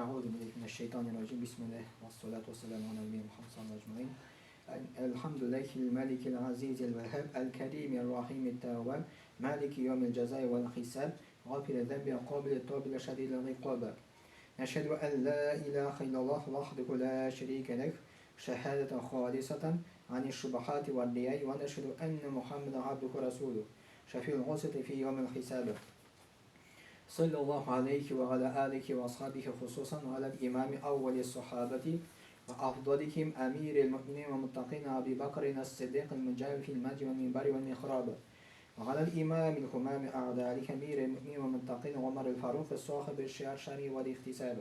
Әгъузу биллаһи минәш шайтанир раҗим. Бисмиллаһ вассалату вассаламу аля нәбийина Мухаммад саллаллаху алейһи ва Әлхәмдүлиллаһил маликил азизил ваһһаб әл-кәримир рахимит тәвваб малики яумил җәзаи вәл хисаб гафирид зәнби кабилит тауби шәдидил гыйкаб. Нәшһәдү ән ла илаһа иллаллаһ вахдәһу ла шәрикә ләһ шәһадәтән халисатан аниш шубахати вар рияи ва нәшһәдү әннә Мухаммадан габдуһу ва расулуһ шәфиул госати фи яумил хисаб. Саллаллаху алейхи ва аля алихи ва асхабихи хусусан ва аля имами аввали сахабати ва афдалихим амирил муъминин ва муттакин Аби Бакрин ас-Сиддик аль-Муджави фил маджи вал минбари вал михраб ва аля имами аль-хумами а'далих амирил муъминин ва муттакин Умар аль-Фарук ас-сахиби аш-шаршари вал ихтисаб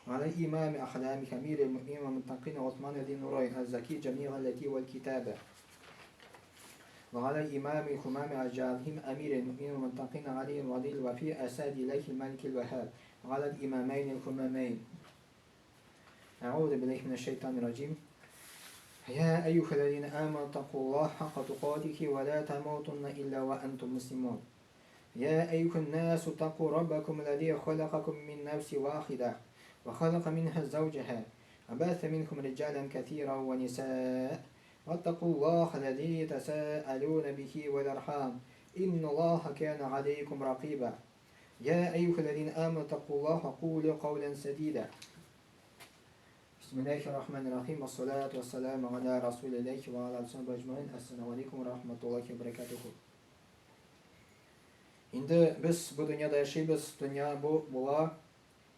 ва аля имами ахламих амирил муъминин ва муттакин Усман зи нурайн аз-заки джами'а аллати вал китаба وعلى الإمام الخمام أجعلهم أمير المؤمنين والمتقين علي الولي الوفي أساد إليه الملك الوهاب وعلى الإمامين الخمامين. أعوذ بالله من الشيطان الرجيم. يا أيها الذين آمنوا اتقوا الله حق تقاته ولا تموتن إلا وأنتم مسلمون. يا أيها الناس اتقوا ربكم الذي خلقكم من نفس واحدة وخلق منها زوجها وبث منكم رجالا كثيرا ونساء واتقوا الله الذي تساءلون به والأرحام إن الله كان عليكم رقيبا. يا أيها الذين آمنوا اتقوا الله وقولوا قولا سديدا. بسم الله الرحمن الرحيم والصلاة والسلام على رسول الله وعلى آله وصحبه أجمعين. السلام عليكم ورحمة الله وبركاته. Инде без бу дөньяда яшибез, дөнья бу була.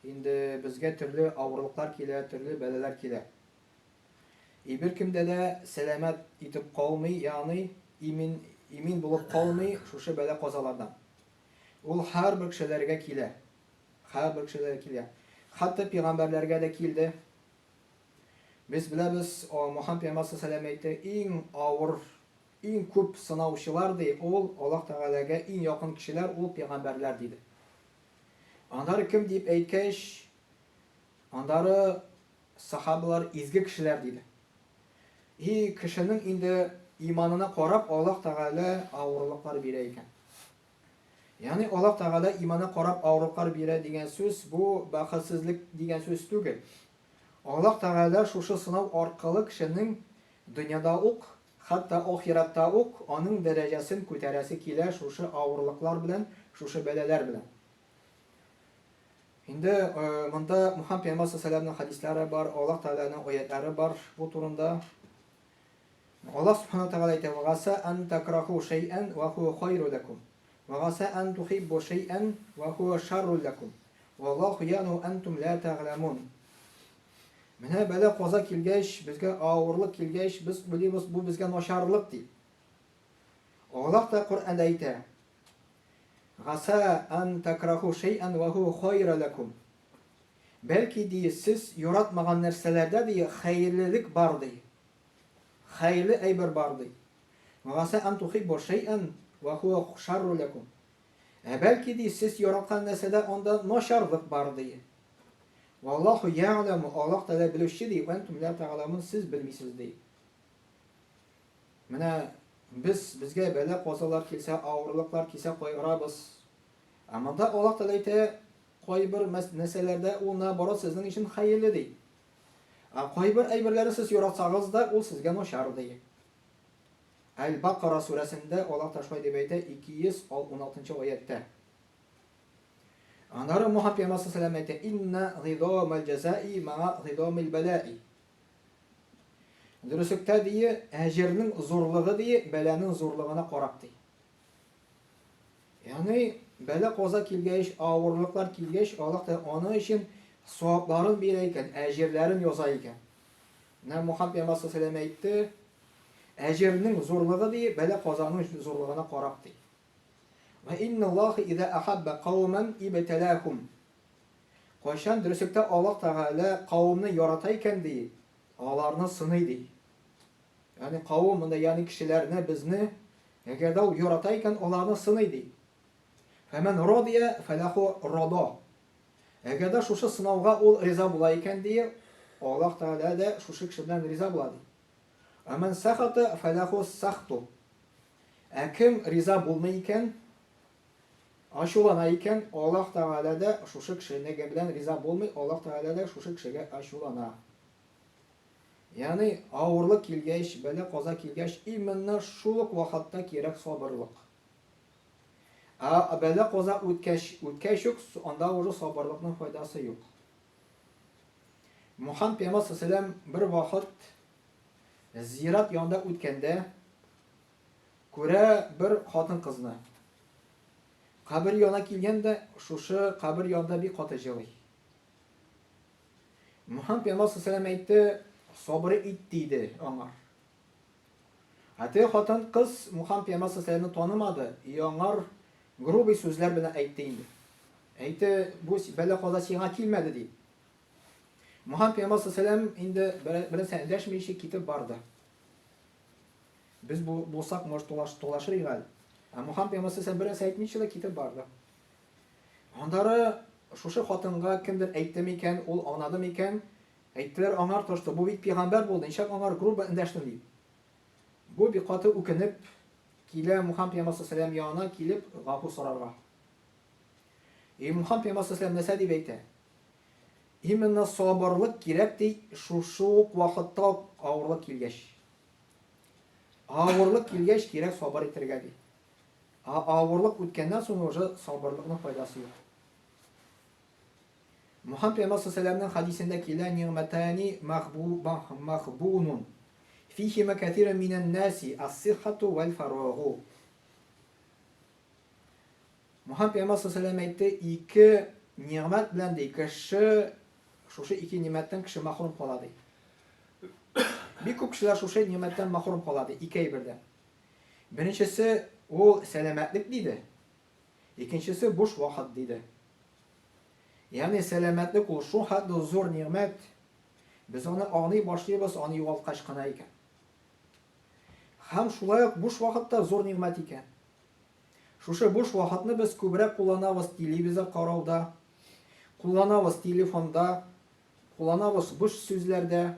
Инде безгә төрле авырлыклар килә, төрле бәлаләр килә. И беркемдә дә сәламәт итеп калмый, ягъни имин, имин булып калмый шушы бәла-казалардан. Ул һәрбер кешеләргә килә. Һәрбер кешеләргә килә. Хәтта пәйгамбәрләргә дә килде. Без беләбез, Мухаммад пәйгамбәр саллаллаху әйтте, иң авыр, иң күп сынаучылар ди, ул Аллаһ Тәгаләгә иң якын кешеләр ул пәйгамбәрләр диде. Аннары кем дип әйткәч, аннары Сахабалар изге кешеләр, диде. И кешенең инде иманына карап Аллаһ Тәгалә авырлыклар бирә икән. Ягъни Аллаһ Тәгалә иманына карап авырлыклар бирә дигән сүз бу бәхетсезлек дигән сүз түгел. Аллаһ Тәгалә шушы сынау аркылы кешенең дөньяда ук, хәтта ахиратта ук аның дәрәҗәсен күтәрәсе килә шушы авырлыклар белән, шушы бәлаләр белән. Инде монда Мухаммад пәйгамбәр саллаллаху хәдисләре бар, Аллаһ Тәгаләнең аятлары бар бу турында. Аллаһ субхана тәгалә әйтә: "Ва гаса ан такраху шәйән ва хуа хайру лакум. Ва гаса ан тухиббу шәйән ва хуа шарру лакум. Валлаху яну антум ла тәгъламун." Менә бәла каза килгәч, безгә авырлык килгәч, без уйлыйбыз, бу безгә начарлык дип. Аллаһ та Коръәндә әйтә: Гаса ан такраху шәйән ва һуа хайра ләкум. Бәлки, ди, сез яратмаган нәрсәләрдә, ди, хәерлелек бар, ди. Хәерле әйбер бар, ди. Гаса ан тухиббу шәйән ва һуа шарру ләкум. Ә бәлки, ди, сез яраткан нәрсәдә анда начарлык бар, ди. Валлаху я'ламу, Аллаһ Тәгалә белүче, ди, ва антум ла тәгъламун, сез белмисез, ди. Менә без, безгә бәла-казалар килсә, авырлыклар килсә кайгырабыз. Ә монда Аллаһ Тәгалә әйтә, кайбер мәсьәләләрдә ул наоборот сезнең өчен хәерле ди. Ә кайбер әйберләрне сез яратсагыз да, ул сезгә начар ди. Әл-Бакара сүрәсендә Аллаһ Тәгалә шулай дип әйтә 216 нчы аятьтә. Аннары Мухаммад пәйгамбәр саллаллаху алейһи әйтә, "Инна гыйдамал җәзаи ма'a гыйдамил бәлаи." Дөреслектә дие, әҗернең зурлыгы дие, бәланең зурлыгына карап ди. Ягъни бәла каза килгәч, авырлыклар килгәч, Аллаһ Тәгалә аны өчен савапларын бирә икән, әҗерләрен яза икән. Менә Мухаммад пәйгамбәр саллаллаху әйтте, әҗернең зурлыгы ди, бәла казаның зурлыгына карап ди. Ва инналлаһа иза ахабба кауман ибталахум. Кайчан дөреслектә Аллаһ Тәгалә кавымны ярата икән, ди, аларны сыный, ди. Ягъни кавым монда, ягъни кешеләрне, безне, әгәр дә ул ярата икән, аларны сыный, ди. Фәмән радия фәләху рада. Әгәр дә шушы сынауга ул риза була икән, ди, Аллаһ Тәгалә дә шушы кеше белән риза була, ди. Әмән сахата фәләху сахту. Ә кем риза булмый икән, Ачулана икән, Аллаһ Тәгалә дә шушы кешенеке белән риза булмый, Аллаһ Тәгалә дә шушы кешегә ачулана. Ягъни авырлык килгәч, бәла-каза килгәч, именно шул ук вакытта кирәк сабырлык. Ә бәла-каза үткәч, үткәч үк, анда уже сабырлыкның файдасы юк. Мухаммад пәйгамбәр саллаллаху бер вакыт зират янында үткәндә күрә бер хатын-кызны. Кабер янына килгән дә, шушы кабер янында бик каты җылый. Мухаммад пәйгамбәр саллаллаху әйтте, сабыр ит диде аңар. Ә теге хатын-кыз Мухаммад пәйгамбәр саллаллаху танымады, и аңар грубый сүзләр белән әйтте инде. Әйтте, бу бәла-каза сиңа килмәде дип. Мухаммад пәйгамбәр саллаллаху инде бернәрсә эндәшмичә китеп барды. Без бу булсак, может, тулаш, тулашыр идек әле. Ә Мухаммад пәйгамбәр саллаллаху бернәрсә әйтмичә дә китеп барды. Аннары шушы хатынга кемдер әйтте микән, ул аңлады микән? Әйттеләр аңар то, что бу бит пигамбәр булды, ничек аңар грубо эндәштең дип. Бу бик каты үкенеп килә Мухаммад пәйгамбәр саллаллаху янына килеп гафу сорарга. И Мухаммад пәйгамбәр саллаллаху нәрсә дип әйтә? Именно сабырлык кирәк ди, шушы ук вакытта ук авырлык килгәч. Авырлык килгәч кирәк сабыр итәргә ди. Ә авырлык үткәннән соң уже сабырлыкның файдасы юк. Мухаммад пәйгамбәр саллаллаху хадисендә килә нигъмәтани махбунун фихима кәтирун минән наси ас-сиххату вәл фарагу. Мухаммад пәйгамбәр саллаллаху әйтте, ике нигъмәт белән ди кеше шушы ике нигъмәттән кеше махрум кала ди. Бик күп кешеләр шушы нигъмәттән махрум кала ди, ике әйбердән. Беренчесе ул сәламәтлек диде. Икенчесе буш вакыт диде. Ягъни сәламәтлек ул шул хәтле зур нигъмәт, без аны аңлый башлыйбыз, аны югалткач кына икән. Һәм шулай ук буш вакыт та зур нигъмәт икән. Шушы буш вакытны без күбрәк кулланабыз телевизор карауда, кулланабыз телефонда, кулланабыз буш сүзләрдә.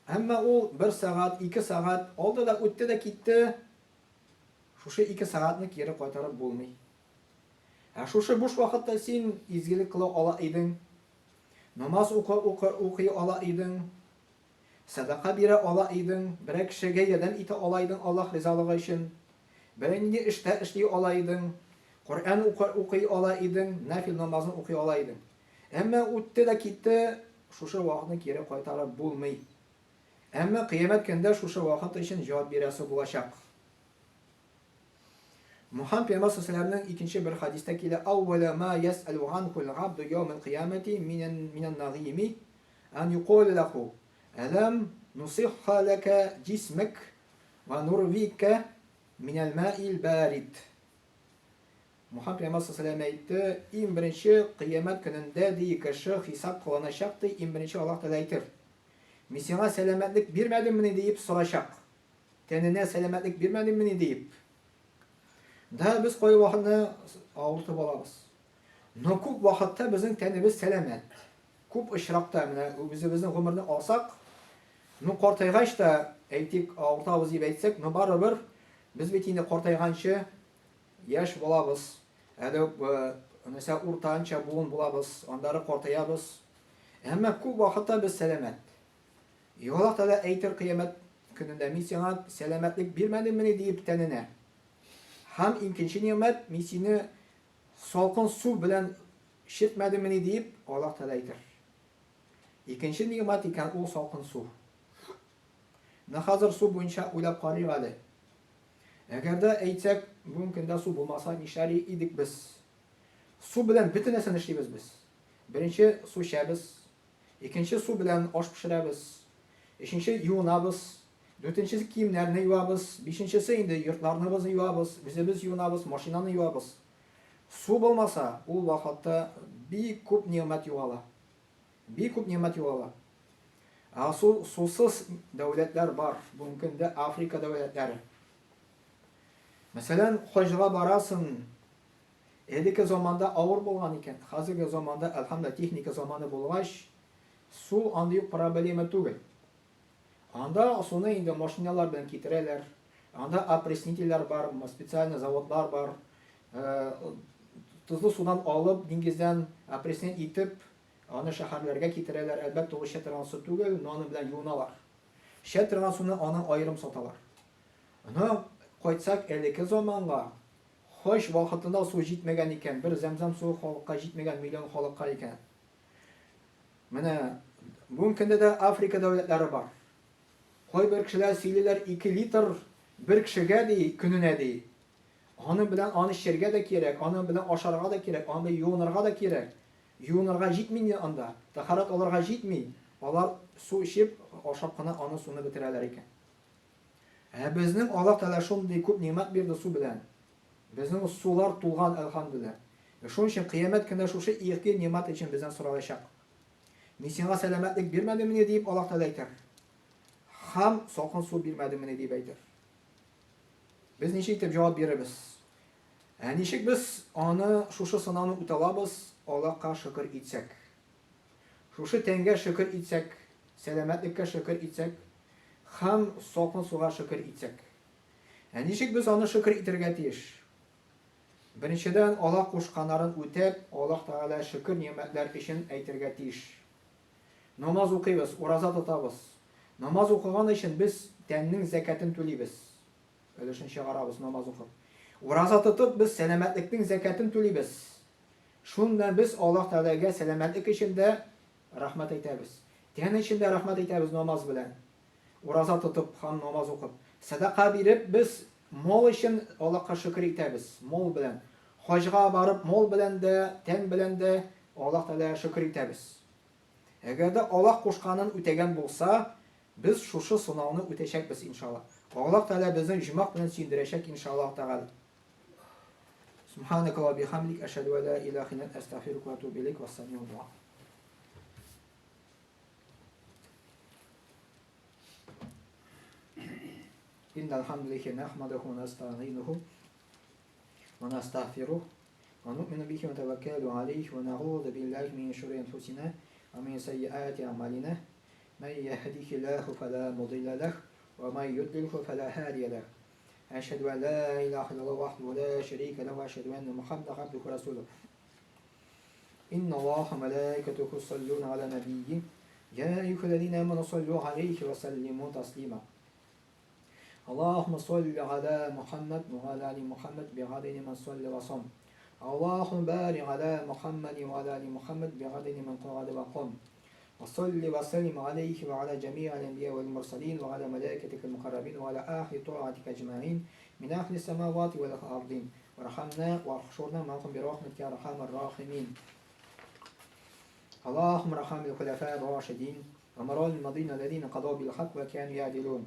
Әмма ул бер сәгать, ике сәгать алды да үтте дә китте. Шушы ике сәгатьне кире кайтарып булмый. Ә шушы буш вакытта син изгелек кыла ала идең, намаз укы, укы, укый ала идең, сәдака бирә ала идең, берәр кешегә ярдәм итә ала идең Аллаһ ризалыгы өчен, берәр нинди эштә эшли ала идең, Коръән укы, укый ала идең, нәфил намазын укый ала идең. Әмма үтте дә китте, шушы вакытны кире кайтарып булмый. Әмма кыямәт көндә шушы вакыт өчен җавап бирәсе булачак. Мухаммад пәйгамбәр саллаллаху икенче бер хадистә килә, Әүвәлә ма ясәлү анхул абду яумал кыямәти минән нагыйми ан юкалә ләху әләм нусихха ләкә җисмәк ва нурвика минәл маил барид. Мухаммад пәйгамбәр саллаллаху әйтте, иң беренче кыямәт көнендә ди кеше хисап кылыначак ди, иң беренче Аллаһ Тәгалә әйтер. Мин сиңа сәламәтлек бирмәдеммени диеп сорачак. Тәненә сәламәтлек бирмәдеммени диеп. Да, без кай вакытны авыртып алабыз. Но күп вакытта безнең тәнебез сәламәт. Күп очракта менә үзебезнең гомерне алсак, ну картайгач та, әйтик, авыртабыз дип әйтсәк, но барыбер без бит инде картайганчы яшь булабыз. Әле нәрсә уртанча буын булабыз, аннары картаябыз. Әмма күп вакытта без сәламәт. И Аллаһ Тәгалә әйтер кыямәт көнендә, мин сиңа сәламәтлек бирмәдеммени диеп тәненә. Һәм икенче нигъмәт, мин сине салкын су белән чиртмәдеммени диеп Аллаһ Тәгалә әйтер. Икенче нигъмәт икән ул салкын су. Менә хәзер су буенча уйлап карыйк әле. Әгәр дә әйтсәк, бүгенге көндә су булмаса, нишләр идек без? Су белән бөтен нәрсәне эшлибез без. Беренче су эчәбез, икенче су белән аш пешерәбез, өченче юынабыз, дүртенчесе киемнәрне юабыз, бишенчесе инде йортларныбызны юабыз, үзебез юынабыз, машинаны юабыз. Су булмаса, ул вакытта бик күп нигъмәт югала. Бик күп нигъмәт югала. Ә су, сусыз дәүләтләр бар. Бүгенге көндә Африка дәүләтләре. Мәсәлән, хаҗга барасың, Элекке заманда авыр булган икән, хәзерге заманда, әлхәмдүлилләһ, техника заманы булгач, су андый ук проблема түгел. Анда суны инде машиналар белән китерәләр, анда опреснительләр бар, специальный заводлар бар, Тозлы судан алып, диңгездән опреснен итеп, аны шәһәрләргә китерәләр. Әлбәттә, ул эчә торган су түгел, но аның белән юыналар. Эчә торган суны аны аерым саталар. Но кайтсак элекке заманга, хаҗ вакытында су җитмәгән икән, бер зәмзәм суы халыкка җитмәгән, миллион халыкка икән. Менә бүгенге көндә дә Африка дәүләтләре бар. Кайбер кешеләр сөйлиләр, 2 литр бер кешегә ди, көненә ди. Аның белән аны эчәргә дә кирәк, аның белән ашарга да кирәк, аның белән юынырга да кирәк. Юынырга җитми инде анда, тәһарәт алырга җитми. Алар су эчеп, ашап кына аны суны бетерәләр икән. Ә безнең Аллаһ Тәгалә шундый күп нигъмәт бирде су белән. Безнең сулар тулган, әлхәмдүлилләһ. Шуның өчен кыямәт көндә шушы ике нигъмәт өчен бездән соралачак. Мин сиңа сәламәтлек бирмәдеммени, диеп Аллаһ Тәгалә әйтер. Һәм салкын су бирмәдеммени, дип әйтер. Без ничек итеп җавап бирербез? Ә ничек без аны шушы сынауны үтә алабыз, Аллаһка шөкер итсәк? Шушы тәнгә шөкер итсәк, сәламәтлеккә шөкер итсәк һәм салкын суга шөкер итсәк. Ә ничек без аны шөкер итәргә тиеш? Беренчедән, Аллаһ кушканнарын үтәп, Аллаһ Тәгалә шөкер нигъмәтләр өчен әйтергә тиеш. Намаз укыйбыз, ураза тотабыз. Намаз укыган өчен без тәннең зәкятен түлибез. Өлешен чыгарабыз намаз укып. Ураза тотып без сәламәтлекнең зәкятен түлибез. Шуның белән без Аллаһ Тәгаләгә сәламәтлек өчен дә рәхмәт әйтәбез. Тән өчен дә рәхмәт әйтәбез намаз белән. Ураза тотып һәм намаз укып. Сәдака биреп без мал өчен Аллаһка шөкер итәбез, мал белән. Хаҗга барып мал белән дә, тән белән дә Аллаһ Тәгаләгә шөкер итәбез. Әгәр дә Аллаһ кушканын үтәгән булса, без шушы сынауны үтәчәкбез, иншаллаһ. Аллаһ Тәгалә безне җомак белән сөендерәчәк, иншаллаһ Тәгалә. Субханaka ва бихамдик, әшһәдү ә ла илаһа илля анта, әстәгъфирука ва атубу иләйк, вассаляму дуа. إن الحمد لله نحمده ونستعينه ونستغفره ونؤمن به ونتوكل عليه ونعوذ بالله من شرور أنفسنا ومن سيئات أعمالنا من يهده الله فلا مضل له ومن يضلله فلا هادي له أشهد أن لا إله إلا الله وحده لا شريك له وأشهد أن محمدا عبده ورسوله إن الله وملائكته يصلون على نبيه يا أيها الذين آمنوا صلوا عليه وسلموا تسليما اللهم صل على محمد وعلى آل محمد بعدد من صلى وصم اللهم بارك على محمد وعلى آل محمد بعدد من قعد وقام وصل وسلم عليه وعلى جميع الأنبياء والمرسلين وعلى ملائكتك المقربين وعلى أهل طاعتك أجمعين من أهل السماوات والأرضين وارحمنا واحشرنا معهم برحمتك يا أرحم الراحمين اللهم ارحم الخلفاء الراشدين ومرال المدينة الذين قضوا بالحق وكانوا يعدلون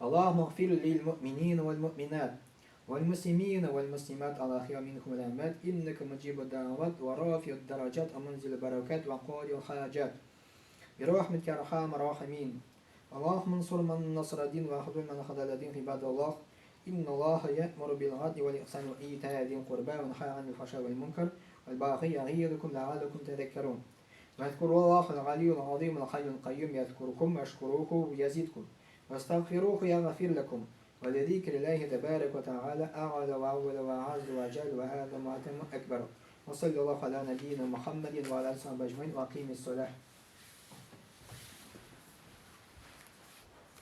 اللهم اغفر للمؤمنين والمؤمنات والمسلمين والمسلمات الأحياء منهم والأموات إنك مجيب الدعوات ورافع الدرجات ومنزل البركات وقاضي الحاجات برحمتك يا أرحم الراحمين اللهم انصر من نصر الدين واخذل من خذل الدين عباد الله إن الله يأمر بالعدل والإحسان وإيتاء ذي القربى وينهى عن الفحشاء والمنكر والبغي يعظكم لعلكم تذكرون واذكروا الله العلي العظيم الحي القيوم يذكركم واشكروه يزدكم واستغفروه يغفر لكم ولذكر الله تبارك وتعالى أعلى وأول وأعز وأجل وأعظم وأتم أكبر وصلى الله على نبينا محمد وعلى آله وصحبه أجمعين وأقيم الصلاة.